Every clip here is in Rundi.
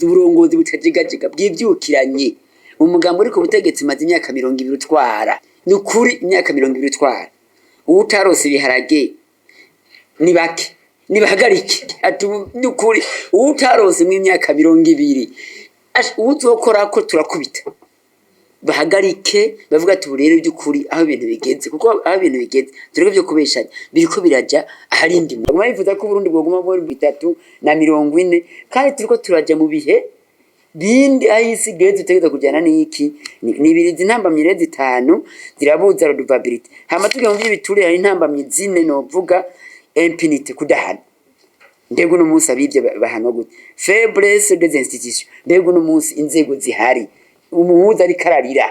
Uburongozi butajigajiga bwivyukiranye. Umugambi uri ku butegetsi umaze imyaka 20 utwara. Ni ukuri, imyaka 20 utwara, uwutarose ibiharage ni bake, nibahagarike. Ati ni ukuri, uwutarose mu imyaka 20, uwuzokorako turakubita. Bahagarike, bavuga ati ubu rero by'ukuri aho ibintu bigeze, kuko aho ibintu bigeze, tureke byo kubeshanya, biriko biraja aharindi. Baguma bifuza ko Uburundi bwoguma muri 340, kandi turiko turaja mu bihe bindi aho isi igeze. Utegerezwa kujana n'iki? Ni ibiri. Izi ntambamyi rero zitanu zirabuza redevabilité. Hama tugiye mu vy'ibiturire, hari intambamyi zine novuga: impunité, kudahana. Mbega uno munsi abivye bahanwa gute? Faiblesse des institutions. Mbega uno munsi inzego zihari? Umuhuza ariko ararira,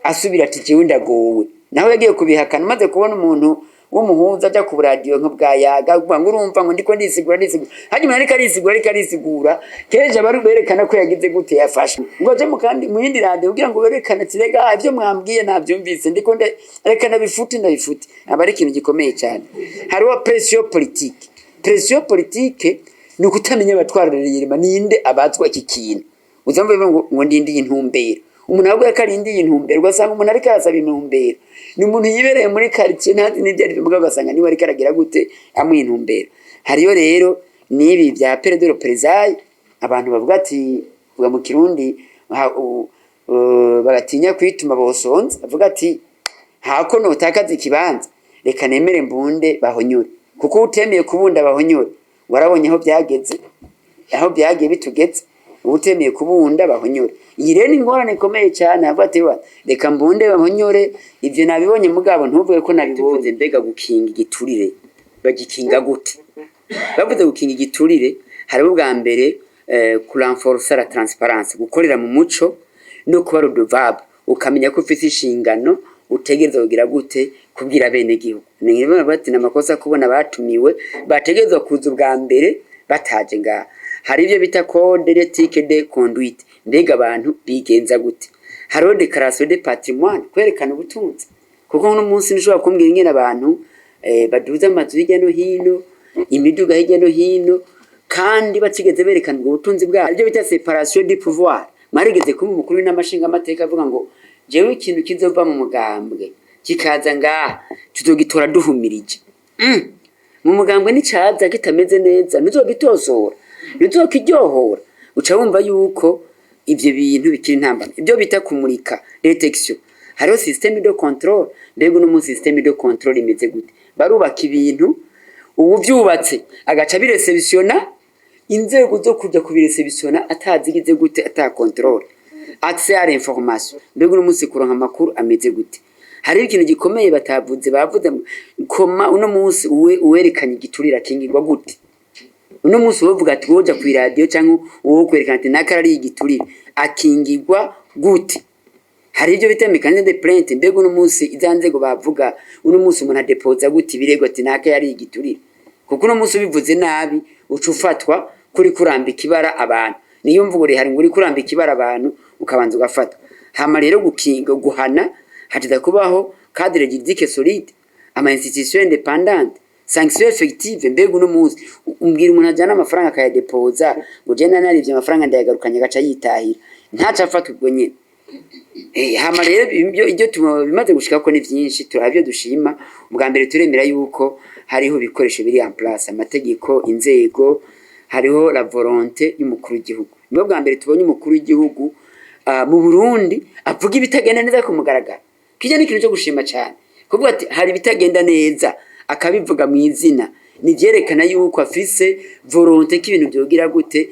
asubira ati jewe ndagowe, naho yagiye kubihakana. Umaze kubona umuntu w'umuhuza aja ku radiyo nka bwa Yaga avuga ngo urumva ngo ndiko ndisigura, ndisigura, hanyuma ariko arisigura, ariko arisigura, kenshi aba ari berekana ko yagize gute, yafashwe, ngo aje mu kandi mu yindi radiyo kugira ngo berekane ati rega ibyo mwambwiye navyumvise, ndiko reka ndabifute, ndabifute. Aba ari ikintu gikomeye cyane. Hariho pression politique. Pression politique ni ukutamenya abatwarira, ninde abazwa iki kintu. Uzamva ngo ndindiye intumbero. Umuntu ahubwo ko arindiye intumbero, ugasanga umuntu ariko arasaba intumbero ni umuntu yibereye muri quartier, ntazi n'ibyo ari byo, mugabo ugasanga niwe ariko aragira gute, amuha intumbero. Hariyo rero n'ibi bya peur de représailles. Abantu bavuga ati, vuga mu Kirundi, bagatinya kwituma bosonza. Bavuga ati hako notakaza ikibanza, reka nemere mbunde bahonyore, kuko utemeye kubunda bahonyore, warabonye aho byageze, aho byagiye bitugeze. Utemeye kubunda bahonyore, iyi rero ni ingorane ikomeye cyane. Avuga ati wa reka mbunde bahonyore, ivyo nabibonye, mugabo ntuvuge ko nabibonye. Mbega gukinga igiturire bagikinga gute? Bavuze gukinga igiturire, hariho ubwa mbere kurenforcer la transparence, gukorera mu muco no kuba redevable, ukamenya ko ufise inshingano utegerezwa kugira gute, kubwira bene gihugu. Ni bati ni amakosa kubona batumiwe bategerezwa kuza ubwa mbere bataje ngaha. Hari ibyo bita code d'éthique de conduite. Mbega abantu bigenza gute? Hariho déclaration de patrimoine, kwerekana ubutunzi, kuko uno munsi ntushobora kumbwira ingene abantu baduza amazu hirya no hino, imiduga hirya no hino, kandi batigeze berekana ubwo butunzi bwabo. Ibyo bita séparation du pouvoir. Mwarigeze kuba umukuru w'inama nshingamateka avuga ngo jewe ikintu kizova mu mugambwe kikaza ngaha tuzogitora duhumirije. Mu mugambwe nicaza kitameze neza, ntuzogitosora, ntuzokiryohora. Uca wumva yuko ivyo bintu bikiri intambamyi. Ibyo bita kumurika, détection. Hariho système de contrôle. Mbega uno munsi système de contrôle imeze gute? Barubaka ibintu, uwuvyubatse agaca biréceptionna, inzego zo kuja kubiréceptionna atazigize gute, ata contrôle. Accès à l'information. Mbega uno munsi kuronka amakuru ameze gute? Hariho ikintu gikomeye batavuze. Bavuze koma uno munsi uwe uwerekanye igiturira kingirwa gute? Uno munsi wovuga ati woja kw'iradiyo canke uwo kwerekana ati naka ari igiturire, akingirwa gute? Hari ibyo bita mécanisme de plainte. Mbega uno munsi iza nzego bavuga, uno munsi umuntu adepoza gute ibirego ati naka yari igiturire? Kuko uno munsi ubivuze nabi uca ufatwa kuri kurambika ibara abantu. Niyo mvugo rihari ngo uri kurambika ibara abantu, ukabanza ugafatwa. Hama rero gukinga, guhana, hateza kubaho cadre juridique solide, ama institution indépendante, sanction effective. Mbega uno munsi umbwira umuntu ajana amafaranga akayadepoza ngo je nanarivye amafaranga ndayagarukanye, agaca yitahira, ntaca afatwa ubwo nyene? Hama rero ibyo bimaze gushika ko ni vyinshi, turabyo dushima. Ubwa mbere turemera yuko hariho ibikoresho biri en place, amategeko, inzego, hariho la volonté y'umukuru w'igihugu. Nibwo bwa mbere tubonye umukuru w'igihugu mu Burundi avuga ibitagenda neza ku mugaragaro. Kijya ni ikintu cyo gushima cyane, kuvuga ati hari ibitagenda neza, akabivuga mu izina, ni vyerekana yuko afise volonté ko ibintu vyogira gute,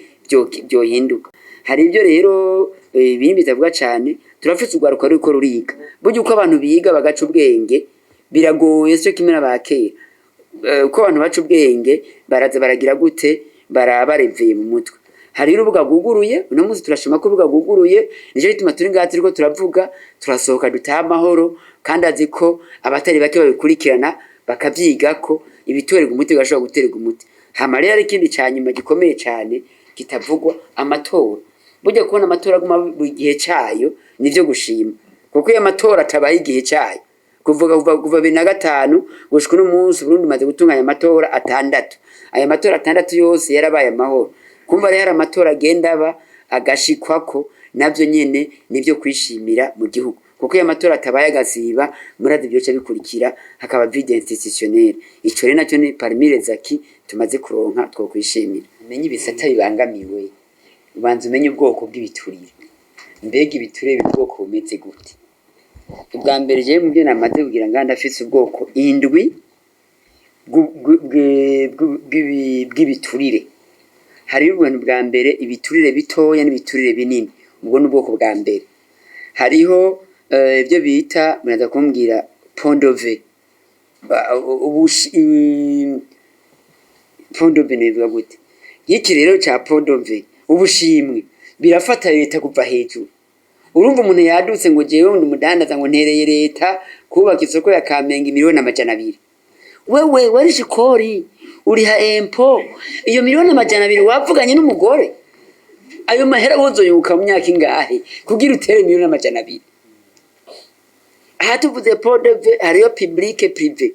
vyohinduka. Hari ibyo rero ibindi bitavuga cyane. Turafise urwaruka ruriko ruriga. Burya uko abantu biga bagaca ubwenge biragoye, sio kimwe n'abakera. Uko abantu baca ubwenge baraza baragira gute, barabareveye mu mutwe. Hari urubuga rwuguruye. Uno munsi turashima ko urubuga rwuguruye, nicyo gituma turi ngaha turiko turavuga, turasohoka dutaha amahoro, kandi azi ko abatari bake babikurikirana, bakavyigako, ibitorerwa umuti bigashobora guterwa umuti. Hama rero hari ikindi ca nyuma gikomeye cane kitavugwa: amatora. Burya kubona amatora aguma buri gihe cayo nivyo gushima, kuko iyo amatora atabaye igihe cayo, kuvuga kuva 2005 gushika uno munsi, Burundi bumaze gutunganya amatora atandatu. Aya matora atandatu yose yarabaye amahoro. Kumva rero hari amatora agenda aba. Agashikwako navyo nyene nivyo kwishimira mu gihugu, kuko iyo amatora atabaye agasiba, murazi vyoca bikurikira, hakaba vide institutionnel. Ico rero naco ni parmi les acquis tumaze kuronka twokwishimira. Umenye ibisata bibangamiwe, ubanza umenye ubwoko bw'ibiturire. Mbega ibiturire biri ubwoko bumeze gute? Ubwa mbere, jewe muvyo namaze kugira ngaha, ndafise ubwoko indwi bw'ibiturire. Hariho ubuntu bwa mbere, ibiturire bitoya n'ibiturire binini, ubwo ni ubwoko bwa mbere. Hariho ibyo bita, muraza kumbwira, pot-de-vin. Pot-de-vin bivuga gute? Iki rero ca pot-de-vin, ubushimwe, birafata leta kuva hejuru. Urumva umuntu yadutse ngo jewe ndi umudandaza, ngo ntereye leta kubaka isoko ya Kamenge 200 miliyoni. Wewe warishe ikori, uriha impôt, iyo 200 miliyoni wavuganye n'umugore, ayo mahera wozoyunguka mu myaka ingahe kugira utere 200 miliyoni? Aha tuvuze pot-de-vin, hariyo public, privé.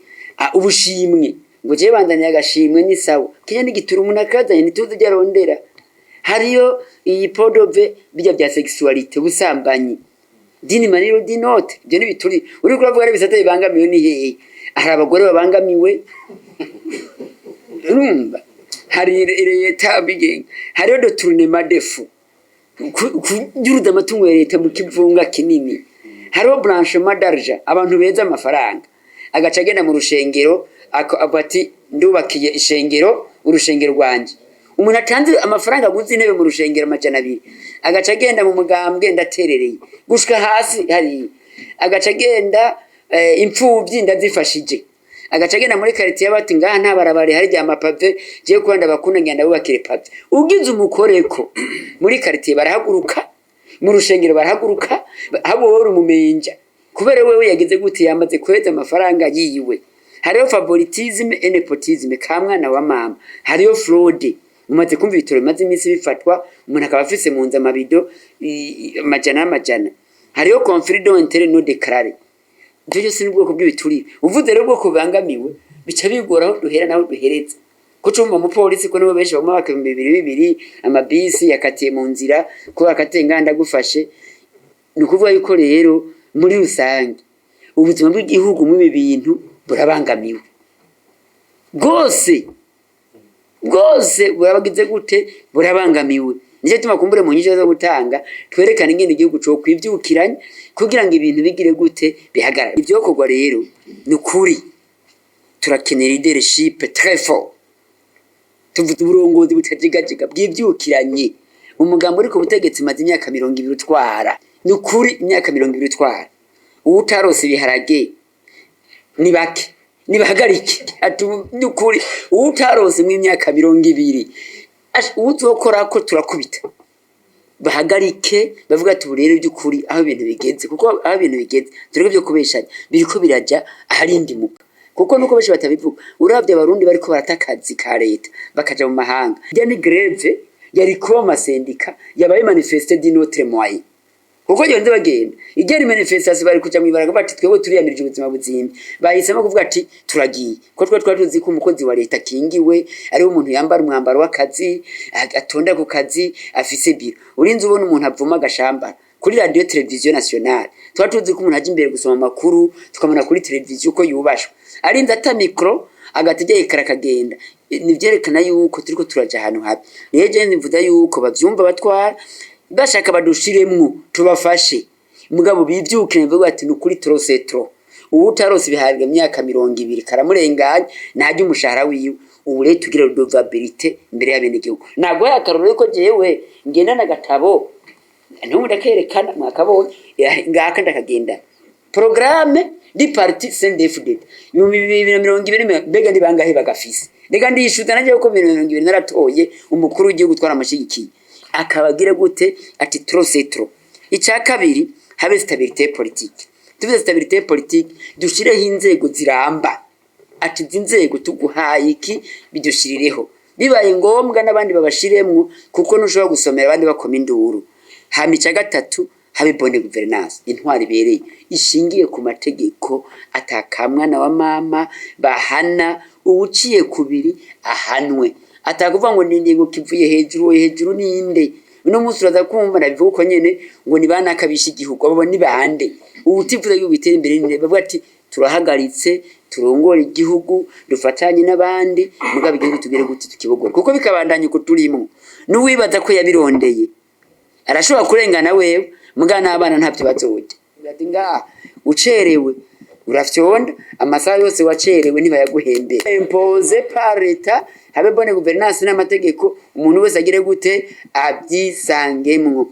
Ubushimwe ngo jewe bandaniye agashimwe ni sawa, kenya n'igitura umuntu akazanye, ntituzi ibyo arondera. Hariyo iyi pot-de-vin, bijya bya sexualité, ubusambanyi, d'une manière ou d'une autre, ibyo ntibituri. Uriko uravuga ari ibisata bibangamiwe ni hehe? Hari abagore babangamiwe, urumva hari leta bigenga, hariho détournement de fonds, kunyuruza amatungo ya leta mu kivunga kinini, hariho blanchiment d'argent, abantu beza amafaranga agaca agenda mu rushengero avuga ati ndubakiye ishengero, urushengero rwanje. Umuntu atanze amafaranga aguze intebe mu rushengero 200, agaca agenda mu mugambwe, ndaterereye gushika hasi hariya, agaca agenda imfuvyi ndazifashije, agaca agenda muri quartier bati ngaha nta barabara rihari rya mapave, jewe kuba ndabakunda ngenda bubakire pavé. Ugize umukoreko muri quartier barahaguruka, mu rushengero barahaguruka, habo wowe uri umumenja kubera wewe yagize gute? Yamaze kweza amafaranga yiwe. Hariho favoritisme et népotisme, ka mwana wa mama. Hariho fraude, mumaze kumva ibitoro bimaze iminsi bifatwa, umuntu akaba afise mu nzu amabido amajana n'amajana. Hariho conflit d'intérêt non déclaré. Ivyo byose ni ubwoko bw'ibiturire. Uvuze rero ubwoko bubangamiwe, bica bigora aho duhera naho duhereza, ko cumva umupolisi, ko nibo benshi baguma baka 2000 2000, amabisi yakatiye mu nzira, ko bakatiye ngaha ndagufashe. Ni ukuvuga yuko rero muri rusange ubuzima bw'igihugu muri ibi bintu burabangamiwe bwose bwose. Burabagize gute? Burabangamiwe. Nicyo gituma kumbure mu nyisho zo gutanga twerekana ingene igihugu co kwivyukiranya kugira ngo ibintu bigire gute, bihagarare. Ivyokorwa rero, ni ukuri turakenera leadership très fort, tuvuze uburongozi butajigajiga bwivyukiranye. Umugambo uri ku butegetsi maze imyaka 20 utwara, ni ukuri imyaka 20 utwara, uwutarose ibiharage ni bake, nibahagarike. Ati ni ukuri uwutarose mu imyaka 20, uwuzokorako turakubita. Bahagarike, bavuga ati ubu rero by'ukuri aho ibintu bigeze, kuko aho ibintu bigeze tureke byo kubeshanya, biriko biraja aharindimuka, kuko nuko benshi batabivuga. Uravye abarundi bariko barata akazi ka leta bakaja mu mahanga, irya ni grève yari kuba mu masendika, yabaye manifeste d'une autre moyen, kuko bagenda bagenda irya ni manifestation, bari kuja mw'ibarabara bati twebwe turiyamirije ubuzima buzimvye. Bahisemo kuvuga ati turagiye, ko twe twari tuzi ko umukozi wa leta akingiwe, ariwe umuntu yambara umwambaro w'akazi, atonda ku kazi, afise biro. Urinze ubona umuntu avuma agashambara kuri radio télévision nationale. Tuba tuzi ko umuntu aja imbere gusoma amakuru, tukamubona kuri televiziyo ko yubashwe, arinze ata micro agategeka akagenda. Nivyerekana yuko turiko turaja ahantu habi. Rero jewe mvuga yuko bavyumva, batwara bashaka badushiremwo tubafashe, mugabo bivyuke bavuga ati nukuri trop c'est trop. Uwutarose ibiharage mu myaka 20 karamurenganya, ntarya umushahara wiwe. Ubu rero tugira redevabilité imbere y'abenegihugu. Naguhaye akarorero yuko jewe ngendana agatabo, ntubu ndakerekana, mwakabonye ngaka, ndakagenda, programme du parti CNDD-FDD 2020. Mbega ni bangahe bagafise? Reka ndishuza nanjye kuko 2020 naratoye umukuru w'igihugu, twaramushigikiye, akaba agira gute? Ati trop c'est trop. Icya kabiri, habe stabilité politique. Tuvuze stabilité politique, dushireho inzego ziramba, ati izi nzego tuguhaye iki, bidushirireho, bibaye ngombwa n'abandi babashiremwo, kuko ntushobora gusomera abandi bakoma induru. Hama icya gatatu, habe bonne gouvernance, intwari ibereye ishingiye ku mategeko, atakamwana wa mama, bahana uwuciye kubiri ahanwe, atakuvuga ngo ni ingingo kivuye hejuru. Hejuru ninde? Uno munsi uraza kumva nabivuga uko nyene, ngo ni banakabisha igihugu. Abo ni bande? Utifuza yuko bitera imbere ni bavuga ati turahagaritse, turongora igihugu, dufatanye n'abandi, mugabo igihugu tugere gute tukibogora, kuko bikabandanya uko turimwo. N'uwibaza ko yabirondeye arashobora kurengana wewe, mugabo n'abana ntabyo bazorya. Ati ngaha ucerewe urafyonda, amasaha yose wacerewe ntibayaguhembera. Imposé par l'État, habe bonne gouvernance n'amategeko, umuntu wese agire gute, abyisangemwo.